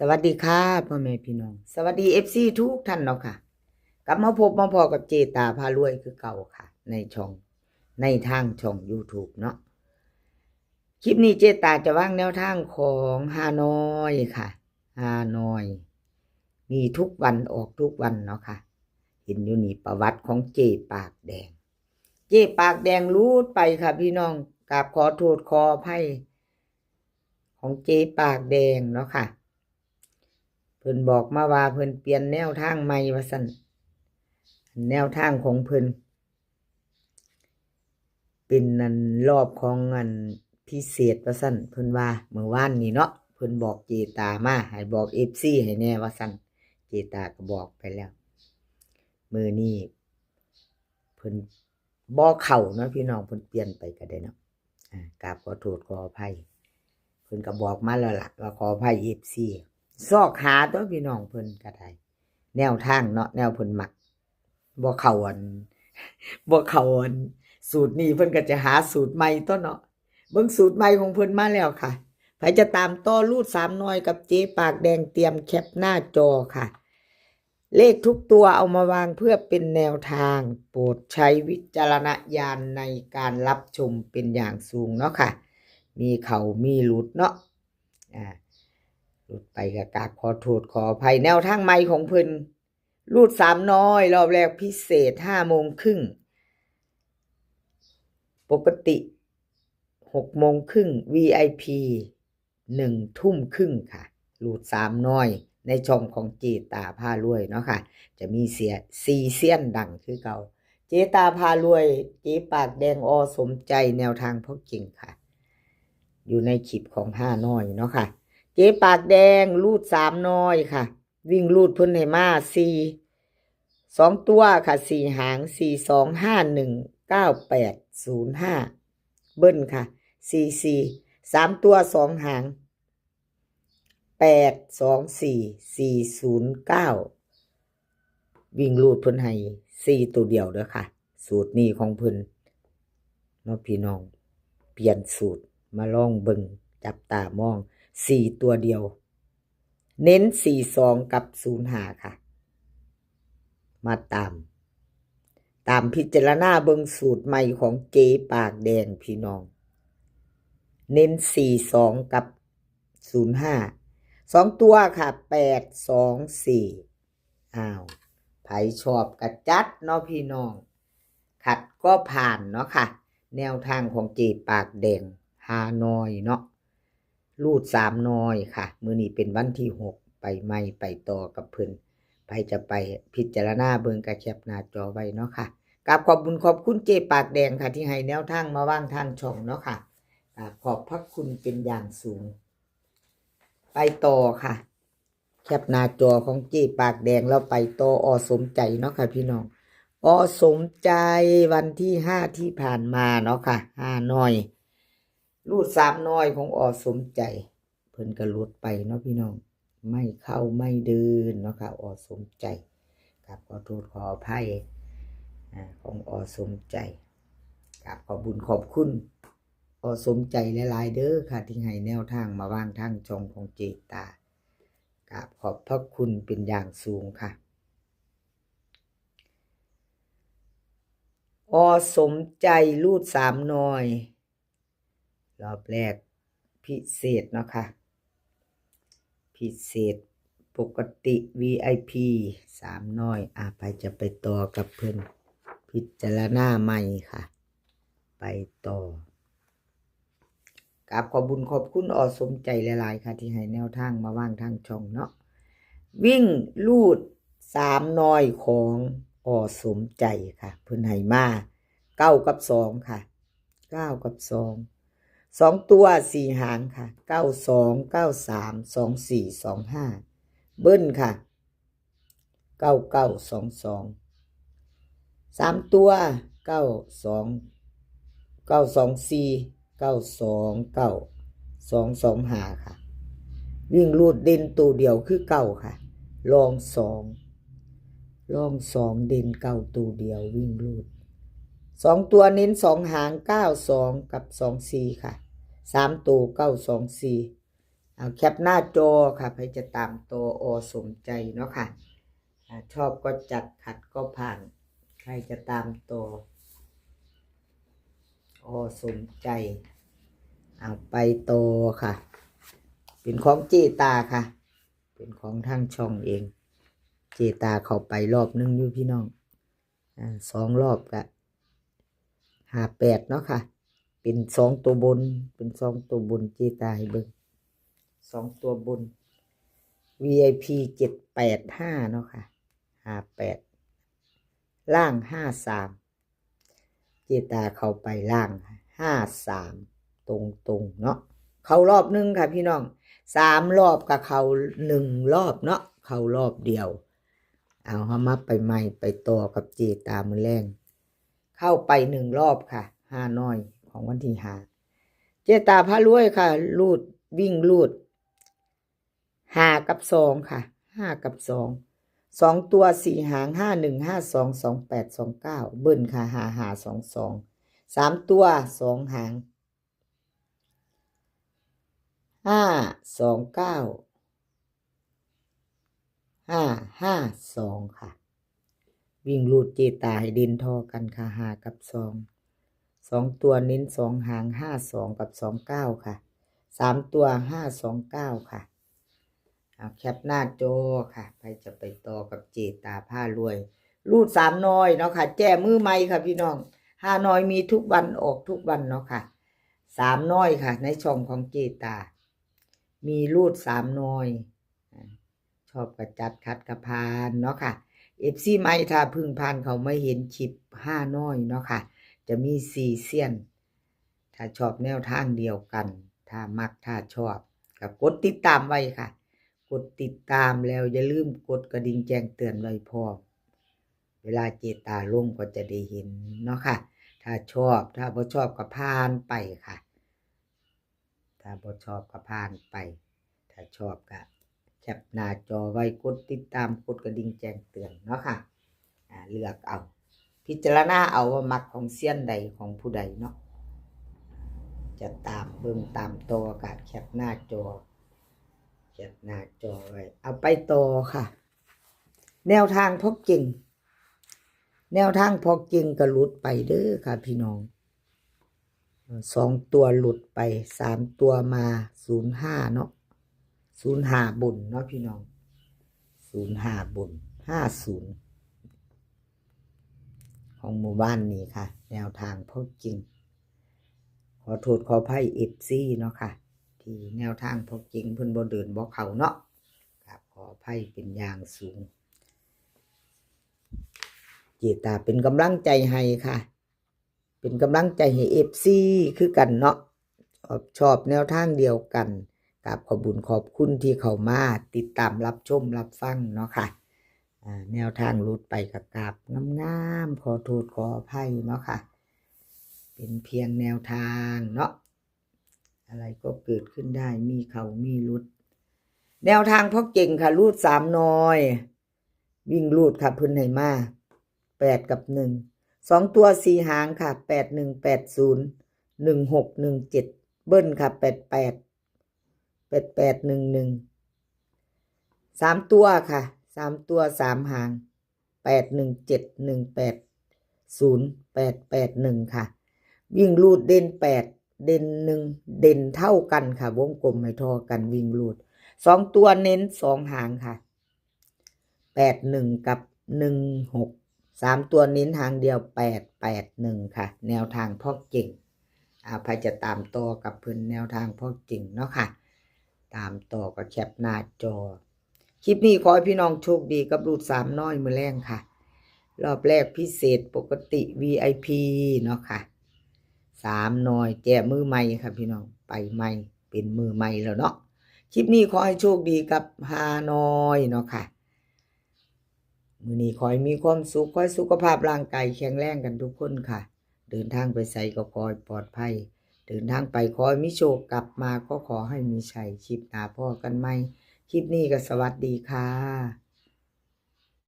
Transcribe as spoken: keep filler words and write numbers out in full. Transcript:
สวัสดีค่ะพ่อแม่พี่น้อง สวัสดี เอฟซี ทุกท่านเนาะค่ะ กลับมาพบมาพ้อกับเจตาพารวยคือเก่าค่ะ ในช่อง ในทางช่อง YouTube เนาะ คลิปนี้เจตาจะวางแนวทางของฮานอยค่ะ ฮานอย มีทุกวันออกทุกวันเนาะค่ะ เห็นอยู่นี่ประวัติของเจปากแดง เจปากแดงหลุดไปค่ะพี่น้อง กราบขอโทษขออภัย ของเจปากแดงเนาะค่ะ เพิ่นบอกมาว่าเพิ่นเปลี่ยนแนวทางใหม่ว่าซั่น แนวทางของเพิ่น เป็นอันรอบของอันพิเศษว่าซั่น เพิ่นว่ามื้อวานนี้เนาะ เพิ่นบอกเจตามา ให้บอก เอฟซี ให้แน่ว่าซั่น เจตาก็บอกไปแล้ว มื้อนี้เพิ่นบ่เข้าเนาะพี่น้อง เพิ่นเปลี่ยนไปก็ได้เนาะ อ่า กราบขอโทษขออภัย เพิ่นก็บอกมาแล้วล่ะ ว่าขออภัย เอฟซี ซอกหาตัวพี่น้อง เพิ่นก็ได้ แนวทางเนาะ แนวเพิ่นมัก บ่เข้าอัน บ่เข้าอัน สูตรนี้เพิ่นก็จะหาสูตรใหม่ตัวเนาะ เบิ่งสูตรใหม่ของเพิ่นมาแล้วค่ะ ใผจะตามต่อ รูดสามหน่อยกับเจปากแดง เตรียมแคปหน้าจอค่ะ เลขทุกตัวเอามาวางเพื่อเป็นแนวทาง โปรดใช้วิจารณญาณในการรับชมเป็นอย่างสูงเนาะค่ะ มีเข้ามีหลุดเนาะ อ่า หลุดไปก็กราบขอโทษขออภัย แนวทางใหม่ของเพิ่น รูดสามหน่อย รอบแรกพิเศษห้าโมงครึ่ง ปกติหกโมงครึ่ง วีไอพี หนึ่งทุ่มครึ่งค่ะ รูดสามหน่อย ในช่องของเจตาพารวยเนาะค่ะ จะมีเสีย สี่เซียนดังคือเก่า เจตาพารวย เจปากแดง อ.สมใจ แนวทางพ่อเก่งค่ะ อยู่ในคลิปของฮานอยเนาะค่ะ เจปากแดงรูดสามหน่อยค่ะ วิ่งรูดเพิ่นให้มาสี่ สองตัวค่ะ สี่หาง สี่สอง ห้าหนึ่ง เก้าแปด ศูนย์ห้า เบิ้ลค่ะ สี่สี่ สามตัวสองหาง แปดสองสี่ สี่ศูนย์เก้า วิ่งรูดเพิ่นให้สี่ตัวเดียวเด้อค่ะ สูตรนี้ของเพิ่นเนาะพี่น้อง เปลี่ยนสูตร มาลองเบิ่ง จับตามอง สี่ตัวเดียว เน้นสี่สองกับศูนย์ห้าค่ะ มาตาม ตามพิจารณาเบิ่งสูตรใหม่ของเจปากแดงพี่น้อง เน้นสี่สองกับศูนย์ห้า สองตัวค่ะ แปดสองสี่ อ้าว ไผชอบกะจัดเนาะพี่น้อง ขัดก็ผ่านเนาะค่ะ แนวทางของเจปากแดง ฮานอยเนาะ รูดสามหน่อยค่ะ มื้อนี้เป็นวันที่หก ไปใหม่ไปต่อกับเพิ่น ไผจะไปพิจารณาเบิ่งกะแคปหน้าจอไว้เนาะค่ะ กราบขอบบุญขอบคุณเจปากแดงค่ะ ที่ให้แนวทางมาวางทางช่องเนาะค่ะ กราบขอบพระคุณเป็นอย่างสูง ไปต่อค่ะ แคปหน้าจอของเจปากแดง แล้วไปต่อ อ.สมใจเนาะค่ะพี่น้อง อ.สมใจ วันที่ห้าที่ผ่านมาเนาะค่ะ ฮานอย รูดสามหน่อยของ อ.สมใจ เพิ่นก็หลุดไปเนาะพี่น้อง ไม่เข้าไม่เดินเนาะค่ะ อ.สมใจ กราบขอโทษขออภัย อ่า ของ อ.สมใจ กราบขอบบุญขอบคุณ อ.สมใจหลายๆเด้อค่ะ ที่ให้แนวทางมาวางทางช่องของเจตา กราบขอบพระคุณเป็นอย่างสูงค่ะ อ.สมใจรูดสามหน่อย รอบแรกพิเศษเนาะค่ะ พิเศษปกติ วีไอพี สามหน่อย อ่ะ ไผจะไปต่อกับเพิ่น พิจารณาใหม่ค่ะ ไปต่อ กราบขอบบุญขอบคุณ อ.สมใจหลายๆค่ะ ที่ให้แนวทางมาวางทางช่องเนาะ วิ่งรูดสามหน่อยของ อ.สมใจค่ะ เพิ่นให้มาเก้ากับสองค่ะ เก้ากับสอง สองตัวสี่หางค่ะ เก้าสอง เก้าสาม สองสี่ สองห้า เบิ้ลค่ะ เก้าเก้า สองสอง สามตัว เก้าสอง เก้าสองสี่ เก้าสองเก้า สองสองห้าค่ะ วิ่งรูดเด่นตัวเดียวคือเก้าค่ะ รองสอง รองสอง เด่นเก้าตัวเดียว วิ่งรูด สองตัวเน้นสองหาง เก้าสอง กับ สองสี่ค่ะ สามตัว เก้าสองสี่ เอาแคปหน้าจอค่ะ ใครจะตามตัว อ.สมใจเนาะค่ะ อ่า ชอบก็จัด ขัดก็ผ่าน ใครจะตามตัว อ.สมใจ เอาไปต่อค่ะ เป็นของเจตาค่ะ เป็นของทางช่องเอง เจตาเข้าไปรอบหนึ่งอยู่พี่น้อง อ่า สองรอบกะ ห้าแปดเนาะค่ะ เป็นสองตัวบน เป็นสองตัวบน เจตาให้เบิ่ง สองตัวบน วีไอพี เจ็ดแปดห้าเนาะค่ะ ห้าแปด ล่าง ห้าสาม เจตาเข้าไปล่าง ห้าสาม ตรงๆเนาะ เข้ารอบหนึ่งค่ะพี่น้อง สามรอบกับเข้าหนึ่งรอบเนาะ เข้ารอบเดียว เอา เฮามาไปใหม่ ไปต่อกับเจตามื้อแลง เข้าไปหนึ่งรอบค่ะ ฮานอยของวันที่ห้า เจตาพารวยค่ะ รูด วิ่งรูด ห้ากับสองค่ะ ห้ากับสอง สองตัวสี่หาง ห้าหนึ่ง ห้าสอง สองแปด สองเก้า เบิ้ลค่ะ ห้าห้า สองสอง สามตัวสองหาง ห้าสองเก้า ห้าห้าสองค่ะ วิ่งรูดเจตาให้เด่นท่อกันค่ะ ห้ากับสอง สองตัวเน้นสองหาง ห้าสองกับสองเก้าค่ะ สามตัว ห้าสองเก้าค่ะ เอาแคปหน้าจอค่ะ ใครจะไปต่อกับเจตาพารวย รูดสามหน่อยเนาะค่ะ แจ้มือใหม่ค่ะพี่น้อง ฮานอยมีทุกวัน ออกทุกวันเนาะค่ะ สามหน่อยค่ะ ในช่องของเจตา มีรูดสามหน่อย อ่า ชอบกะจัด ขัดกะผ่านเนาะค่ะ เอฟซี ใหม่ถ้าเพิ่งผ่านเข้ามาเห็นคลิปฮานอยเนาะค่ะ จะมีสี่เซียน ถ้าชอบแนวทางเดียวกัน ถ้ามักถ้าชอบก็กดติดตามไว้ค่ะ กดติดตามแล้วอย่าลืมกดกระดิ่งแจ้งเตือนไว้พร้อม เวลาเจตาลงก็จะได้เห็นเนาะค่ะ ถ้าชอบ ถ้าบ่ชอบก็ผ่านไปค่ะ ถ้าบ่ชอบก็ผ่านไป ถ้าชอบก็แคปหน้าจอไว้ กดติดตาม กดกระดิ่งแจ้งเตือนเนาะค่ะ อ่า เลือกเอา พิจารณาเอาว่ามักของเซียนใดของผู้ใดเนาะ จะตามเบิ่งตามต่อก็แคปหน้าจอ แคปหน้าจอไว้ เอาไปต่อค่ะ แนวทางพ่อเก่ง แนวทางพ่อเก่งก็หลุดไปเด้อค่ะพี่น้อง สองตัวหลุดไป สามตัวมา ศูนย์ห้าเนาะ ศูนย์ห้าบนเนาะพี่น้อง ศูนย์ห้าบน ห้าศูนย์ ของหมู่บ้านนี้ค่ะ แนวทางพ่อเก่ง ขอโทษขออภัย เอฟซี เนาะค่ะ ที่แนวทางพ่อเก่งเพิ่นบ่เดินบ่เข้าเนาะ ครับ ขออภัยเป็นอย่างสูง เจตาเป็นกำลังใจให้ค่ะ เป็นกำลังใจให้ เอฟซี คือกันเนาะ ชอบ ชอบแนวทางเดียวกัน กราบขอบบุญขอบคุณที่เข้ามาติดตามรับชมรับฟังเนาะค่ะ อ่า แนวทางหลุดไปก็กราบงามๆ ขอโทษขออภัยเนาะค่ะ เป็นเพียงแนวทางเนาะ อะไรก็เกิดขึ้นได้ มีเข้ามีหลุด แนวทางพ่อเก่งค่ะ รูดสามหน่อย วิ่งรูดค่ะ เพิ่นให้มา แปดกับหนึ่ง สองตัวสี่หางค่ะ แปดหนึ่ง แปดศูนย์ หนึ่งหก หนึ่งเจ็ด เบิ้ลค่ะ แปดแปด แปดแปด หนึ่งหนึ่ง สามตัวค่ะ สามตัวสามหาง แปดหนึ่งเจ็ด หนึ่งแปดศูนย์ แปดแปดหนึ่ง ค่ะ วิ่งรูดเด่นแปด เด่นหนึ่ง เด่นเท่ากันค่ะ วงกลมให้ท่อกัน วิ่งรูด สองตัวเน้นสองหางค่ะ แปดหนึ่ง กับ หนึ่งหก สามตัวเน้นหางเดียว แปดแปดหนึ่ง ค่ะ แนวทางพ่อเก่ง อ่า ใครจะตามต่อกับเพิ่น แนวทางพ่อเก่งเนาะค่ะ ตามต่อก็แคปหน้าจอ คลิปนี้ขอให้พี่น้องโชคดีกับรูดสามหน่อยมื้อแลงค่ะ รอบแรกพิเศษ ปกติ วีไอพี เนาะค่ะ สามหน่อย แจ้มือใหม่ค่ะพี่น้อง ไปใหม่ เป็นมือใหม่แล้วเนาะ คลิปนี้ขอให้โชคดีกับฮานอยเนาะค่ะ มื้อนี้ขอให้มีความสุข ขอให้สุขภาพร่างกายแข็งแรงกันทุกคนค่ะ เดินทางไปไสก็ขอให้ปลอดภัย เดินทางไปขอให้มีโชค กลับมาก็ขอให้มีชัย คลิปหน้าพ้อกันใหม่ คลิปนี้ก็สวัสดีค่ะ